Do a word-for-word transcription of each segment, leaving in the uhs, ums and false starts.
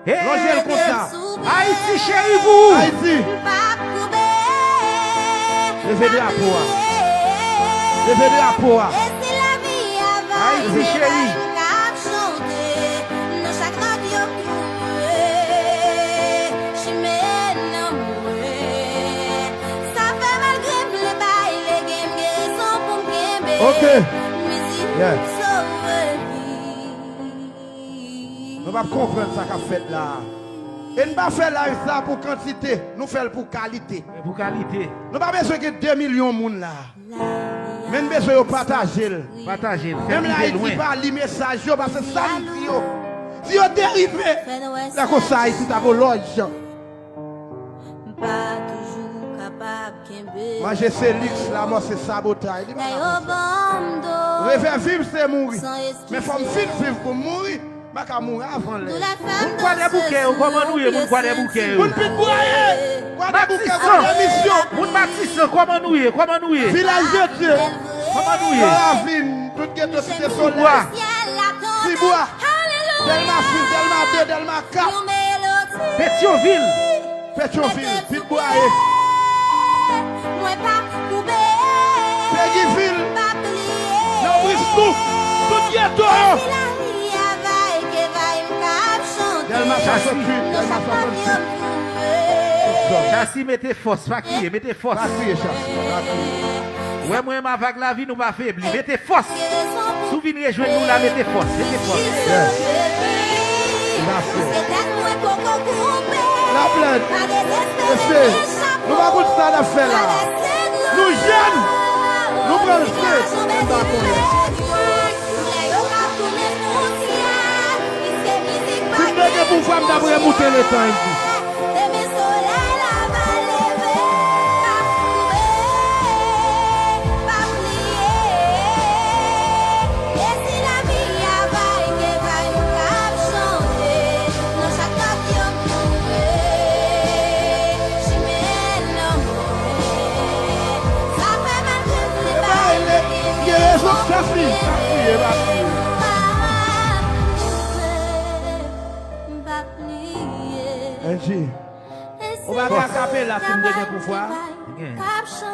Lonje l konsa. Ayiti cheri pou ou. Ayiti. Leve drapo a. Leve drapo a. Ayiti cheri. Ok. Yeah. Nou p ap konprann sa k ap fèt la a. E n pa fè live sa pou kantite, nou fè l pou kalite. Pou kalite. Nou pa bezwen gen de milyon moun la. Men n bezwen yo pataje l. Pataje l, fè l rive lwen. Menm lè Ayiti pa li mesaj yo, paske sa m di yo, si yo te rive, lè konsa Ayiti t ap olòj. M pa toujou kapab kenbe. Manje se liks, lanmò se sabotay. Li pa la pou sa. Revè viv se mouri. Men fò m fin viv pou m mouri. M pa ka mouri avan lè. Moun Kwadèboukè yo, kòman nou ye, moun Kwadèboukè yo? Moun Pitbwaye! Kwadèboukè, kòman misyon? Moun Matisan, kòman nou ye, kòman nou ye? Vilaj de Dye. Kòman nou ye? Nan ravin, tout geto Site Solèy. Tibwa. Dèlma sis, Dèlma de, Dèlma kat. Petyonvil. Petyonvil, Pitbwaye. Pegivil. Nan Bristou. Tout geto yo. Dèlma swasanntuit, Dèlma swasanntuit. Chasi, mete fòs, pa kriye, mete fòs. Pa kriye, Chasi, pa kriye. Wè mwen menm avèk lavi, nou pa febli. Mete fòs. Si w vin rejwenn nou la, mete fòs, mete fòs. Yes. N ap fè. N ap lè. Mesye, nou pa konn sa n ap fè la. Nou jèn. Nou pral fè. M pa konnen. Si m te gen pouvwa, m t ap remoute letan isi. Demen solèy la va leve, m ap kouri, m ap priye. E si lavi a va rete, va yon k ap chante. Nan chak nòt yo m touye, chimen lanmò. Sa fè mal ke m vle bay, gen rezon k fè m kriye, m ap kriye. M p ap pliye. Angie, ou pa gen akapela si m te gen pouvwa. Gen.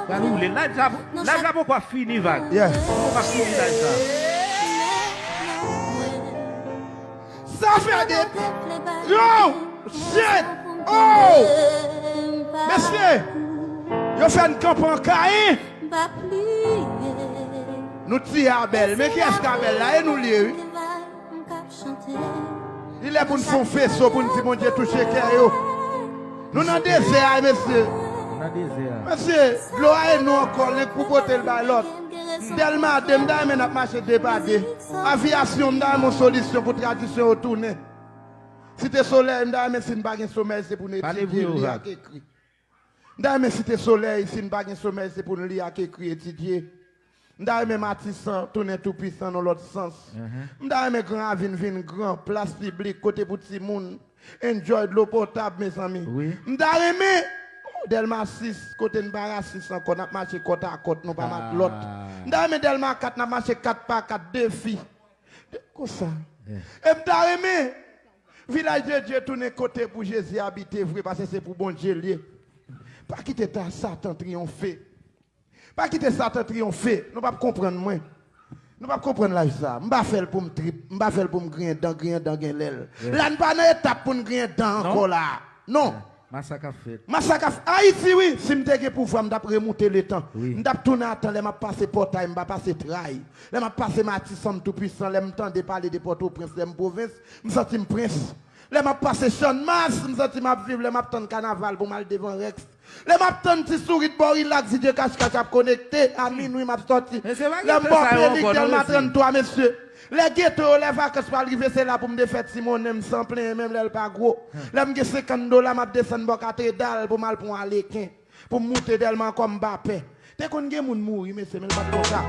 Pral woule. Live la, live la poko ap fini, Vag. Yeah. Poko ap fini live la. Sa fè de. Yo! Shit! Oh! Mesye! Yo fè n kanpe an Kayen! Nou tiye Abèl. Men kiyès k Abèl la? E nou l ye, wi. Li lè pou n fè yon feso pou n di Bondye touche kè yo. Nou nan dezè a, mesye. Nou nan dezè a. Mesye, dlo a e nou ankò, l enk pou pote l bay lòt. Dèlma de, m ta renmen n ap mache de pa de. Aviyasyon, m ta renmen yon solisyon pou tradisyon yo tounen. Site Solèy, m ta renmen si n pa gen somèy, se pou n etidye, li ak ekri. M ta renmen Site Solèy, si n pa gen somèy, se pou n li ak ekri, etidye. M ta renmen Matisan tounen Toupwisan nan lòt sans. M ta renmen Gran Ravin vin gran, plas piblik, kote pou timoun, enjoy dlo potab, mezanmi. Wi. M ta renmen, oh, Dèlma sis, kote n pa rasis ankò, n ap mache kòtakòt, nou pa matlòt. M ta renmen Dèlma kat, n ap mache kat pa kat, defi. Konsa. E m ta renmen Vilaj de Dye tounen kote pou Jezi abite vre, paske se pou Bondye l ye. Pa kite ta Satan triyonfe. Pa kite Satan triyonfe. Nou p ap konprann mwen. Nou p ap konprann live sa. M pa fè l pou m trip. M pa fè l pou m griyen dan. Griyen dan gen lè l. La n pa nan etap pou n griyen dan ankò la. Non. Masak ap fèt. Masak ap Ayiti, wi. Si m te gen pouvwa, m t ap remoute letan. M t ap tounen a tan lè m ap pase Pòtay, m pa pase Tray. Lè m ap pase Matisan, m Toupwisan. Lè m tande pale de Pòtoprens, lè m pwovens, m santi m prens. Lè m ap pase Channmas, m santi m ap viv. Lè m ap tann kanaval pou m al devan Rex. Lè m ap tann Ti Sourit bò Rilaks, D J Kach Kach ap konekte. A minwi, m ap sòti. Lè m bò Pelik, Dèlma tranntwa, mesye. Lè geto yo, lè vakans pral rive, se la pou m defè ti monnen m san plenyen, menm lè l pa gwo. Lè m gen senkant dola, m ap desann bò Katedral pou m al pran aleken. Pou m moute Dèlma ankò, m pa pè. Te konn gen moun mouri, mesye, men l pa t konsa.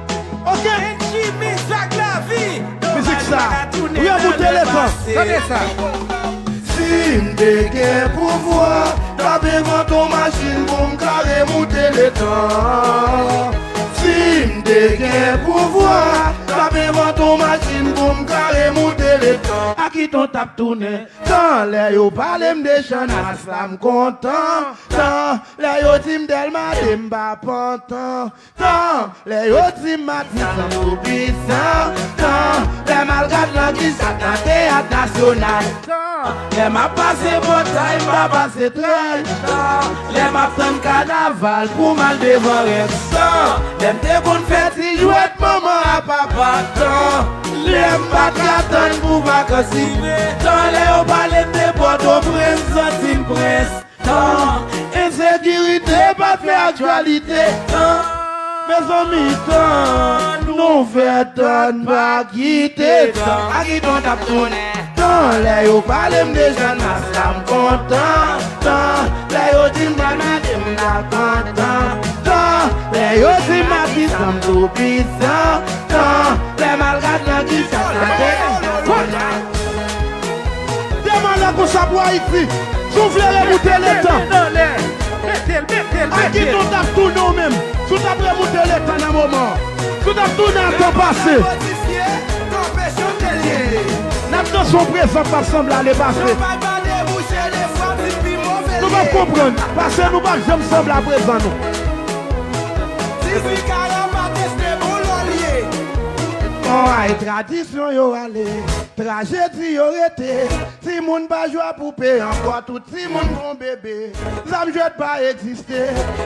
Ok. N J Mizik ak lavi. Mizik sa. Wi, an moute letan. Tande sa. Si m te gen pouvwa, m t ap envante yon machin pou m ka remoute letan. Si m te gen pouvwa, m t ap envante yon machin pou m ka remoute Akiton t ap tounen. Tan lè yo pale m de Channas la, m kontan. Tan lè yo di m Dèlma de, m pa pantan. Tan lè yo di m Matisan tou pisan. Tan lè m al gad Langi Chat nan Teyat Nasyonal. Tan lè m ap pase pòtay, m pa pase tray. Tan lè m ap tann kanaval pou m al devan Rex. Tan lè m te konn fè ti jwèt manman a papa. Tan lè m pa t ka tann pou vakans rive. Tan lè yo pale m de Pòtoprens, santi m prens. Tan ensekirite pa t fè aktyalite. Tan mezanmi, tan nou fè tan n pa kite. Tan Akiton t ap tounen. Tan lè yo pale m de Channas la, m kontan. Tan lè yo di m Dèlma de, m ta kontan. Tan lè yo di m Matisan m tou pisan. Tan lè m al gad Langi Chat la, de malè konsa pou Ayiti. Si w vle remoute letan, Akiton t ap tounen w menm. Si w t ap remoute letan nan moman an, si w t ap tounen a tan pase, n ap danse yon prezan k ap sanble ale pase. Nou p ap konprann, pase nou p ap janm sanble a prezan nou. Ay, tradisyon yo ale, trajedi yo rete. Timoun pa jwe a poupe ankò, tout timoun gon bebe. Zam jwèt pa egziste,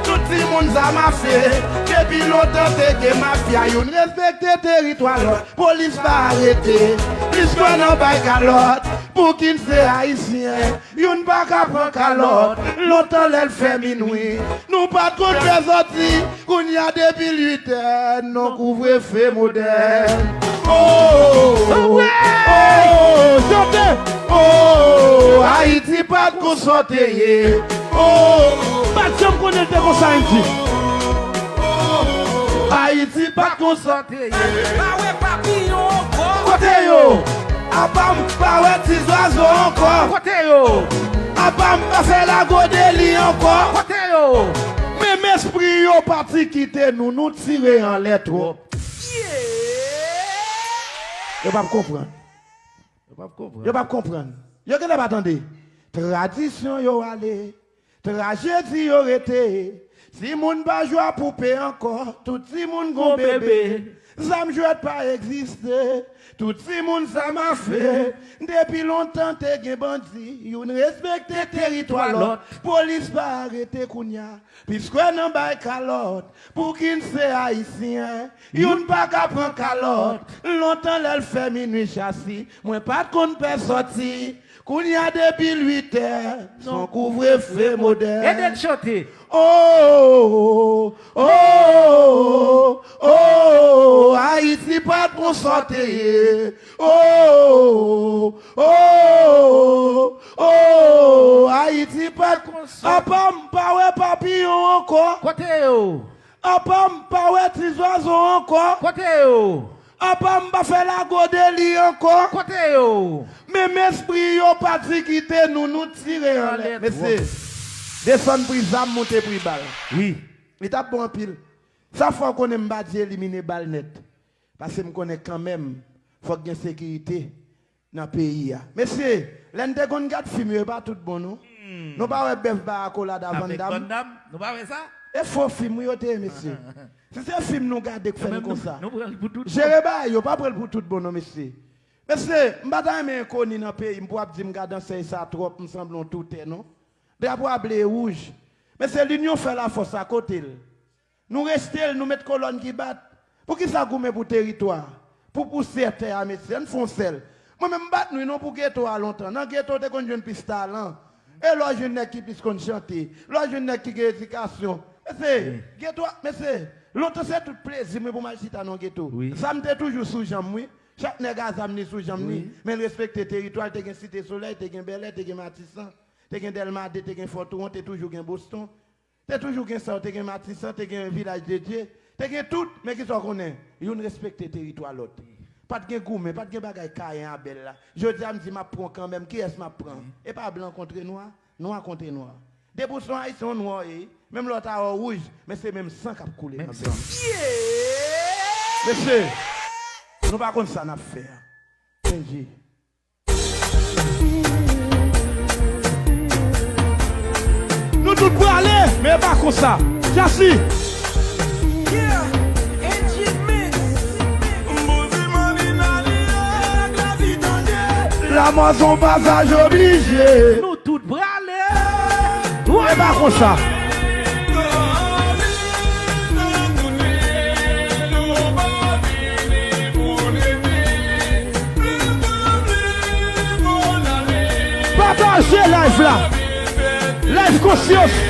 tout timoun zam afe. Depi lontan te gen mafya, youn respekte teritwa lòt. Polis pa arete, plis kwè nan bay kalòt. Pouki n se Ayisyen, youn pa ka pran kalòt. Lontan lè l fè minwi, nou pa t konn fè sòti. Kounye a depi l uitè, non kouvrefe modèn. Oh, oh, oh, chante. Oh, Ayiti pa t konsa w te ye. Oh, pa t janm konnen l te konsa, Andy. Ayiti pa t konsa w te ye. Pa wè papiyon ankò. Kote yo? Apa m pa wè ti zwazo ankò. Kote yo? Apa m pa fè lago de li ankò. Kote yo? Menm espri yo pati kite nou, nou tire anlè twòp. Yo p ap konprann. Yo p ap konprann. Yo p ap konprann. Yo genlè pa tande. Tradisyon yo ale, trajedi yo rete. Timoun pa jwe a poupe ankò, tout timoun gon bebe. Zam jwèt pa egziste, tout timoun zam afe. Depi lontan te gen bandi, youn respekte teritwa lòt. Polis pa arete kounye a, plis kwè nan bay kalòt. Pouki n se Ayisyen, youn pa ka pran kalòt. Lontan lè l fè minwi chasi, mwen pa t konn pè sòti. Kounye a depi l uitè, s on kouvrefe modèn. Ede l chante. Oh, oh, oh, oh, Ayiti pa t konsa w te ye. Oh, oh, oh, Ayiti pa t konsa. Apa m pa wè papiyon ankò. Kote yo? Apa m pa wè ti zwazo ankò. Kote yo? Apa m pa fè lago de li ankò. Kote yo? Menm espri yo pati kite nou, nou tire anlè. Mesye, desann pri zam, monte pri bal. Wi. Li t ap bon anpil. Sa fè w konnen m pa di elimine bal nèt. Paske m konnen kanmenm, fòk gen sekirite nan peyi a. Mesye, lè n te konn gad fim yo, e pa tout bon non. Nou pa wè bèf barakolad a Van Damme? Nou pa wè sa? E fo fim wi yo te ye, mesye. Si se fim nou gade k fè n konsa. Jere bagay yo, pa pran l pou tout bon non, mesye. Mesye, m pa ta renmen enkoni nan peyi m pou ap di m gad ansèy sa twòp, m sanble yon toutè non. Drapo a ble e wouj. Mesye, linyon fè lafòs a kote l? Nou rejte l, nou met kolòn ki bat. Poukisa goumen pou teritwa? Pou pousyè tè a, mesye, ann fè yon sèl. Mwen menm m bat nou non pou geto a lontan. Nan geto w te konn jwenn plis talan. E lè w jwenn nèg ki plis konn chante, lè w jwenn nèg ki gen edikasyon. Mesye, geto a, mesye, lontan se tout plezi mwen pou m al chita nan geto. Zam te toujou sou janm wi. Chak nèg a zam li sou janm li. Men l respekte teritwa l, te gen Site Solèy, te gen Bèlè, te gen Matisan, te gen Dèlma de, te gen Fò Touwon, te toujou gen Boston. Te toujou gen sa yo, te gen Matisan, te gen Vilaj de Dye, te gen tout, men kisa w konnen? Youn respekte teritwa lòt. Pa t gen goumen, pa t gen bagay Kayen Abèl la. Jodi a m di m ap pran w kanmenm, kiyès m ap pran? E pa blan kontre nwa, nwa kontre nwa. Depi w se yon Ayisyen, w nwa w ye, menm lè w ta wè w wouj, men se menm san k ap koule nan venn. Mesye, nou pa konn sa n ap fè a. Kenji. E pa konsa. Jasi. Lanmò se yon pasaj oblije. Nou tout prale. E pa konsa. Pataje live la. Live konsyans.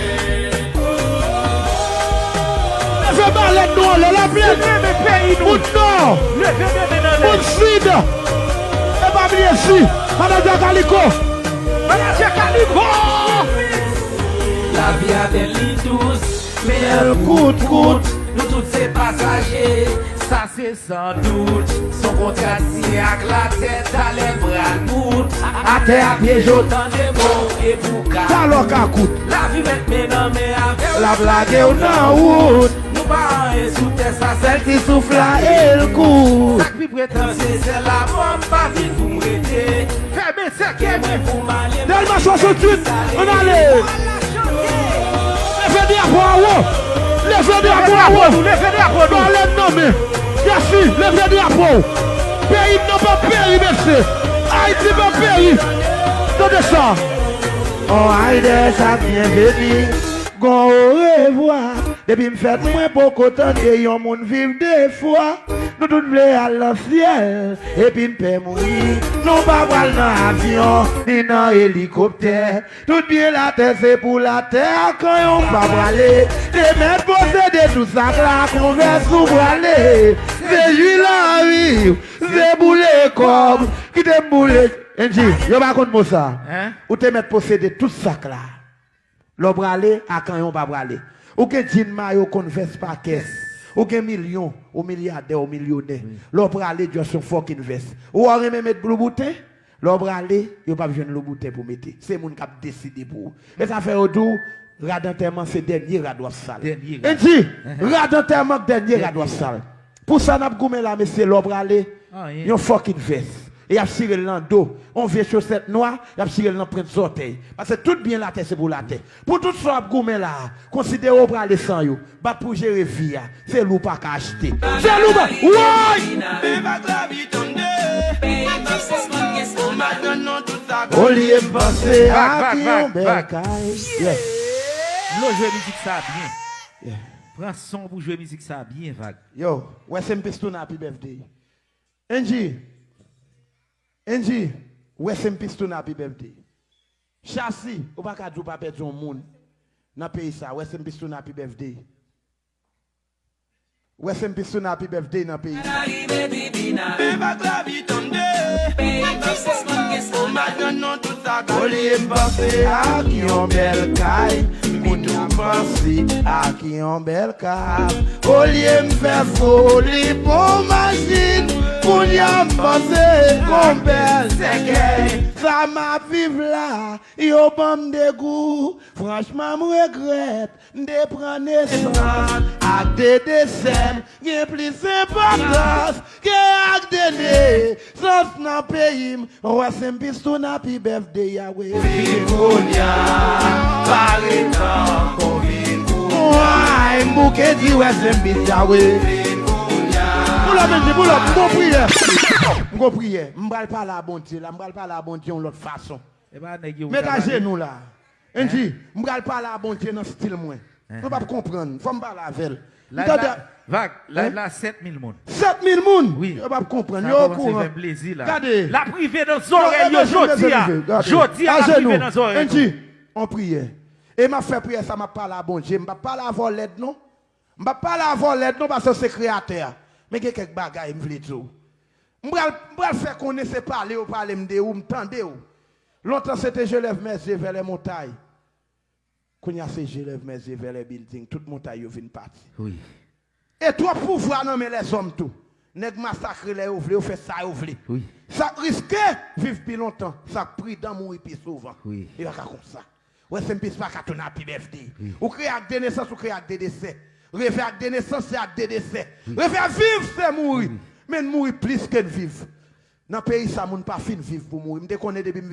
Leve balèn nou anlè, laplèn. Moun nò. Moun sid. E pa bliye si. Manadjè Kaliko. Manadjè Kaliko. Lavi a bèl, li dous, men l kout kout. Nou tout se pasaje. Sa se san dout, s on kontra siyen ak latè, talè l pral bout. Atè a pyeje w, tande mo e pou ka. Talè w ka kout. Lavi mèt men nan men avè w, l ap lage w nan wout. Nou pa anyen sou tè sa, sèl ti souf la e l kout. Sa k pi pre tan se sèl lamò, m pa vin pou m rete. Fèmen sèkèy mwen. Dèlma swasanntuit, ann ale. Leve drapo a wo. Leve drapo a wo. Leve drapo nou, leve drapo nou. Balèn nan men. Jasi, leve drapo w. Peyi m nan p ap peri, mesye. Ayiti p ap peri. Tande sa. On ay dèyè sa byenveni. Gon orevwa. Depi m fèt mwen poko tande yon moun viv de fwa. Nou tout vle al nan syèl, epi n pè mouri. Nou pa pral nan avyon, ni nan elikoptè. Tout byen latè se pou latè, a kanyon pa prale. Te mèt posede tout sa k la, konvès nou prale. Se jwi lavi, se boule kòb, kite m boule. Angie, yo pa konn mo sa. Hein? Ou te mèt posede tout sa k la. Lè w prale, a kanyon pa prale. Ou gen djin, mayo, konn, vès pa kès. Ou gen milyon, ou milyadè, ou milyonè. Lè w prale, just yon fucking vès. Ou wè w renmen met bloubouten? Lè w prale, yo p ap jwenn loubouten pou mete. Se moun k ap deside pou ou. E sa fè yo di w, rad antèman se dènye rad w ap sal. Dènye rad. Angie, rad antèman k dènye rad w ap sal. Pou sa n ap goumen la, mesye, lè w prale, yon fucking vès. E y ap chire l nan do. On vye chosèt nwa, y ap chire l nan pwent zòtèy. Paske tout byen latè se pou latè. Pou tout sa w ap goumen la a, konsidere w prale san yo. Bat pou jere vi a. Se li w pa ka achte. Se li w pa. Woy! Olye m panse ak yon bèl kay. Yeah. Lo jwe mizik sa byen. Yeah. Pran son pou jwe mizik sa byen, Vag. Yo, West M P Stoner, happy birthday. Angie, Angie, West M P Stoner, happy birthday. Chasi, ou pa ka di w pa pèdi yon moun nan peyi sa. West M P Stoner, happy birthday. West M P Stoner, happy birthday nan peyi. Olye m panse ak yon bèl kay, m pito panse ak yon bèl kab. Olye m fè foli pou machin, kounye a m panse gon bèl sèkèy. Sa m ap viv la, yo ban m degou. Franchman, m regrèt, m te pran nesans ak de desè m gen plis enpòtans ke ak de nesans nan peyi m. West M P Stoner, happy birthday, Yahweh. Vin kounye a, pa ret ankò, vin kounye a. Ay, m bouke di West M P, Yahweh. Vin kounye a. Pull up, Angie, pull up. M gon priyè. M gon priyè. M pral pale a Bondye la. M pral pale a Bondye yon lòt fason. Met ajenou la. Angie, m pral pale a Bondye nan stil mwen. Yo p ap konprann. Fò m pale avè l. M tande. Vag, live la, sèt mil moun. Sèt mil moun? Wi. Yo p ap konprann. Yo okouran. Gade. L ap rive nan zòrèy yo jodi a. Jodi a, l ap rive nan zòrèy yo. Angie, on priyè. E m ap fè priyè sa, m ap pale a Bondye. M p ap pale avè w lèd non. M p ap pale avè w lèd non, paske w se kreyatè a. Men gen kèk bagay m vle di w. M pral, m pral fè konnen se pale yo pale m de ou, m tande w. Lontan se te je lève mes yeux vers les montagnes. Kounye a se je lève mes yeux vers les buildings. Tout montay yo vin pati. Wi. E twòp pouvwa nan men lèzòm tou. Nèg masakre lè yo vle, yo fè sa yo vle. Wi. Sa k riske viv pi lontan, sa k pridan mouri pi souvan. Wi. Li pa ka konsa. West M P pa ka tounen happy birthday. Wi. Ou kreye ak de nesans, ou kreye ak de desè. Reve ak de nesans, se ak de desè. Wi. Reve a viv, se mouri. Wi. Men n mouri plis ke n viv. Nan peyi sa, moun pa fin viv pou mouri. M te konnen depi m